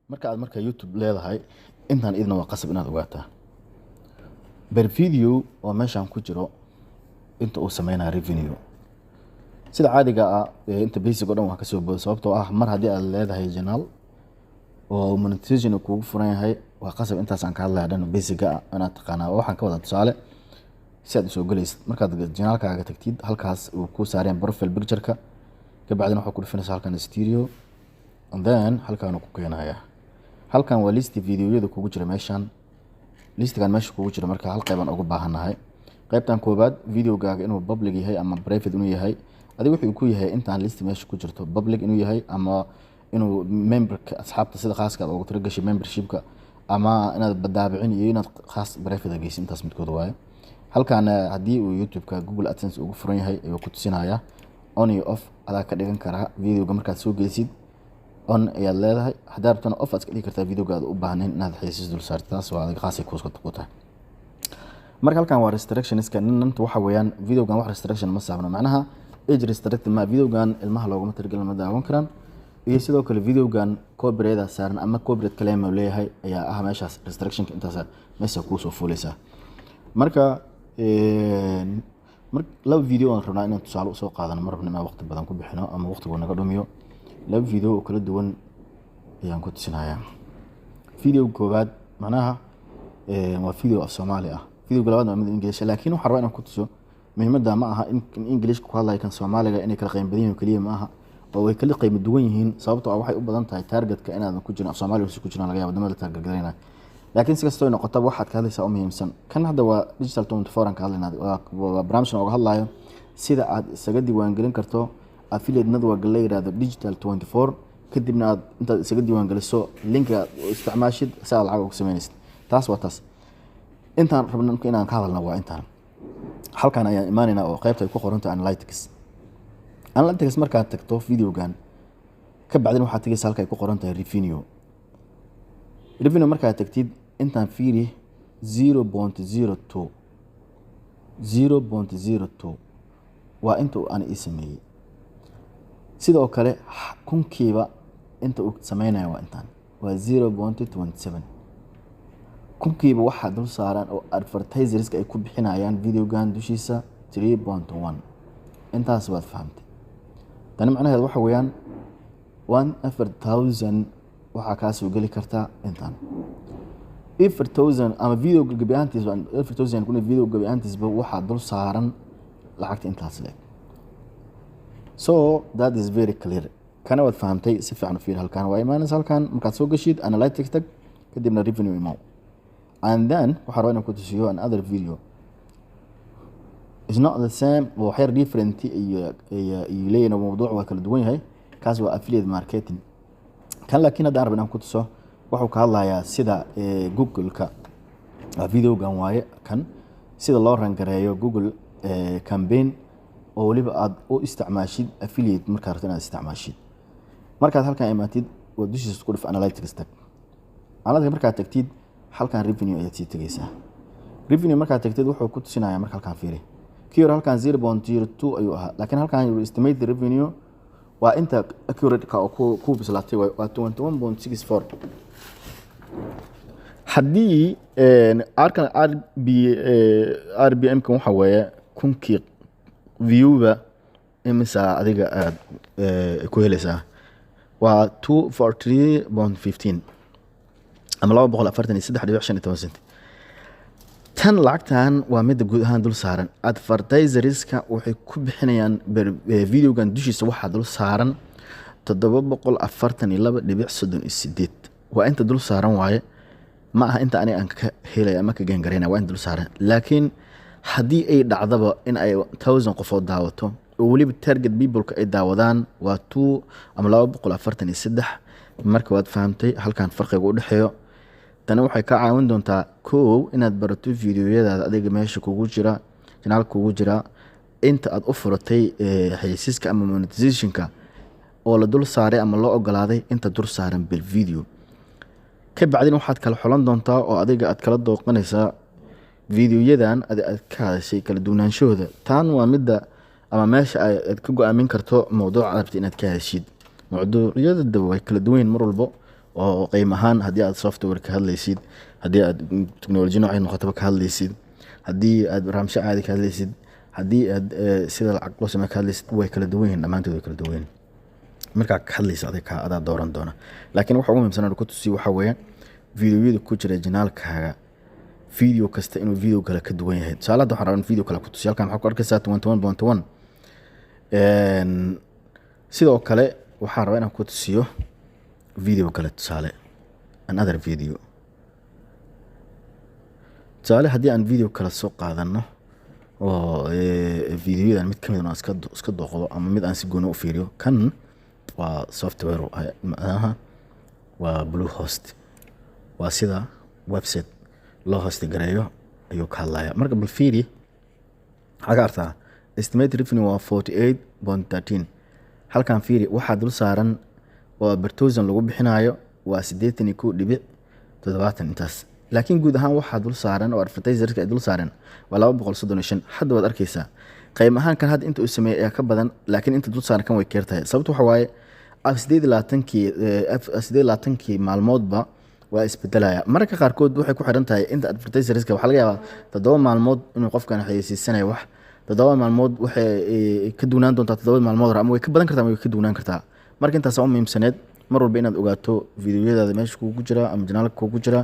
Marka aad marka YouTube leedahay, intaan idna waa qasab inaad ogaataa per video oo meeshaan ku jiro inta uu sameynayo revenue. Sida caadiga ah, inta basic oo dhan waa kasoo booda, sababtoo ah mar haddii aad leedahay channel oo monetization uu kugu furan yahay, waa qasab intaas aan ka hadlaya dhan basic-ga ah inaad taqaanaa. Waxaan ka wadaa, tusaale, si aad usoo gelaysid, markaad channelkaaga tagtid, halkaas uu ku saareen profile picture-ka, kabacdina waxaa ku dhufinaysaa halkan studio, and then halkaan ku keenaya. Halkan waa list videoyada kugu jira meeshan, listigan meesha kugu jira. Marka hal qeybaan uga baahannahay, qaybtan koobaad, videogaaga inuu public yahay ama private inuu yahay. Adiga wuxuu ku yahay intaan list meesha ku jirto, public inuu yahay ama inuu memberka, asxaabta sida khaaska aad ugu talagashay membershipka, ama inaad badaabicin iyo inaad khaas private geysid, intaas midkood waaye. Halkan haddii uu YouTube-ka Google AdSense ugu furan yahay ayuu ku tusinayaa. On iyo off adaa ka dhigan karaa. Videoga markaad soo gelisid, on ayaad leedahay. Haddaa rabtana, off aad iska dhigi kartaa videoga aad u baahnayn inaad xayeysiis dul saarto. Taas waa adiga khaasay ku tahay. Marka halkan waa restrictionska ninanta. Waxa weeyaan, videogan wax restriction ma saabno, macnaha age restricted ma videogan, ilmaha looguma talagelin, ma daawan karaan. Iyo sidoo kale videogan copyright saaran ama copyright claim uu leeyahay ayaa ah meeshaas restrictionka. Intaas meesha kuusoo fuuleysaa. Marka mar laba video aan rabnaa inaan tusaale usoo qaadano, ma rabno inaan waqti badan ku bixino ama waqtigu naga dhumiyo. Laba video oo kala duwan ayaan ku tusinayaa. Video koowaad macnaha waa video af Soomaali ah, videoga labaad waa mid English, laakiin waxaan rabaa inaan ku tuso muhiimadda ma aha in Englishka ku hadlaya kan Soomaaliga inay kala qiimo badan yihiin keliya ma aha, oo way kala qiimo duwan yihiin, sababtoo ah waxay u badan tahay targetka inaadan ku jirin af Soomaaliga ku jiraan laga yaabo wadamada la target gareynaya. Laakiin si kastoo noqotaba, waxaad ka hadlaysaa u muhiimsan. Kan hadda waa Digital 24 aan ka hadlaynaa, waa barnaamijkan ooga hadlayo sida aad isaga diiwaangelin karto affiliate network la yiraahdo Digital 24, kadibna aad intaad isaga diiwaangeliso linka aad u isticmaashid si aad lacag ugu sameynaysid. Taas waa taas. Intaan rabno marka inaan ka hadalna waa intaan. Halkan ayaan imaanaynaa oo qaybta ay ku qoran tahay analytics. Analytics markaad tagto videogan, ka bacdina waxaad tegaysa halka ay ku qoran tahay revenue. Revenue markaad tagtid, intaan fiiri: 0.02, 0.02 waa inta uu ani ii sameeyey. Sidoo kale kunkiiba inta uu sameynaya waa intaan, waa 0.27. Kunkiiba waxaa dul saaran oo advertiserska ay ku bixinayaan videogan dushiisa 3.1. Intaas waad fahamtay. Tani macnaheed waxa weeyaan one every thousand waxaa kaa soo geli kartaa intaan. Every thousand ama video gebi ahaantiisba, every thousand kuna video gebi ahaantiisba waxaa dul saaran lacagta intaas leeg. So that is very clear. Kana waad fahamtay. Si fiican u fiir. Halkan waa imaanaysa. Halkan markaad soo gashid, analytics tag, kadibna revenue imaw, and then waxaa rabaa inaan ku tusiyo another video. Is not the same, waa waxyar different iyo leeyihin, mawduuc waa kala duwan yahay. Kaas waa affiliate marketing kan, laakiin haddaan rabo inaan ku tuso, wuxuu ka hadlayaa sida Google-ka, videogan waaye kan, sida loo run gareeyo Google campaign oo weliba aad u isticmaashid affiliate. Markaad rabto inaad isticmaashid, markaad halkan imaatid, waa dushiisa ku dhuf, analytics tag. Analytics markaad tagtid, halkan revenue ayaad sii tegeysaa. Revenue markaad tagtid, wuxuu ku tusinayaa, marka halkan fiiri, kii hore halkan 0.02 ayuu ahaa, laakiin halkan your estimated revenue waa inta accurate-ka oo ku bislaatay, waa 21.64. Haddii arkan RPM kan waxa weeye kunkii viewba imisa adiga aad ku helaysaa, waa 243.15 ama 243.15 cent. Tan lacagtan waa midda guud ahaan dul saaran. Advertiserska waxay ku bixinayaan videogan dushiisa waxaa dul saaran 742.38. Waa inta dul saaran waaye, ma aha inta aniga aan ka helay ama ka gain garaynaya, waa inta dul saaran. Laakiin haddii ay dhacdaba in ay 1000 qofood daawato oo weliba target peopleka ay daawadaan, waa two ama 243. Marka waad fahamtay halkan farqiga u dhexeeyo. Tani waxay kaa caawin doontaa, kow, inaad barato videoyadaada adiga meesha kugu jira, channelka kugu jira, inta aad u furatay xayeysiiska ama monetizationka oo la dul saaray ama loo ogolaaday, inta dul saaran per video. Ka bacdina waxaad kala xulan doontaa oo adiga aad kala dooqanaysaa videoyadan adi aad ka hadashay kala duwanaanshahooda. Tan waa midda ama meesha aad ka go-aamin karto mowduuca aad rabtid inaad ka hadashid. Mawduucyada way kala duwan yihiin mar walbo. Oo qiimo ahaan haddii aad software ka hadlaysid, haddii aad technology noocay noqotaba ka hadlaysid, haddii aad barnaamijyo caadi ka hadlaysid, haddii aad sida lacag loo sameeyo ka hadlaysid, way kala duwan yihiin. Dhammaantood way kala duwan yihiin. Markaa ka hadlaysa adiga ka adaa dooran doona. Laakiin waxa ugu muhiimsan aan ku tusiyo waxaa weeye videoyada ku jira channelkaaga, video kasta inuu video kale ka duwan yahay. Tusaale, hadda waxaan rabaa in video kale ku tusiyo. Halkan waxaa ku arkaysaa 21.1. Sidoo kale waxaan rabaa inaan ku tusiyo video kale, tusaale another video. Tusaale, haddii aan video kale soo qaadano oo videoyadan mid kamid ah iska dooqdo ama mid aan si gooni u fiiriyo, kan waa software, macnaha waa Bluehost, waa sida website loo host gareeyo ayuu ka hadlaya. Marka bal fiiri, waxaa ka artaa estimated revenue waa 48.13. Halkan fiiri, waxaa dul saaran oo advertising lagu bixinayo waa 81.70 intaas. Laakiin guud ahaan waxaa dul saaran oo advertiserska ay dul saareen waa 235. Hadda waad arkeysaa, qayb ahaan kan hadda inta uu sameeyey ayaa ka badan, laakiin inta dul saaran kan way keer tahay. Sababta waxa waaye 28-kii maalmoodba waa isbedelaya. Mararka qaarkood waxay ku xiran tahay inta advertiserska. Waxaa laga yaabaa 7 maalmood inuu qofkan xayeysiisanayo wax, 7 maalmood waxay ka duwnaan doontaa 7 maalmood hore, ama way ka badan kartaa ama way ka duwnaan kartaa. Marka intaas u muhiimsaneed mar walba inaad ogaato videoyadaada meesha kugu jira ama channelka kugu jira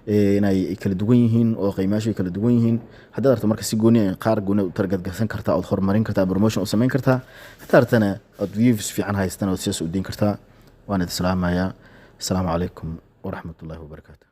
inay kala duwan yihiin oo qiimayaashu ay kala duwan yihiin. Haddaad rabto marka si gooni ah, qaar gooni u targetgarsan kartaa, ood horumarin kartaa, promotion u samayn kartaa. Haddaad rabtana ood views fiican haystana, ood sidaas u deyn kartaa. Waan idin salaamayaa. Asalaamu calaykum waraxmatullaahi wabarakaatu.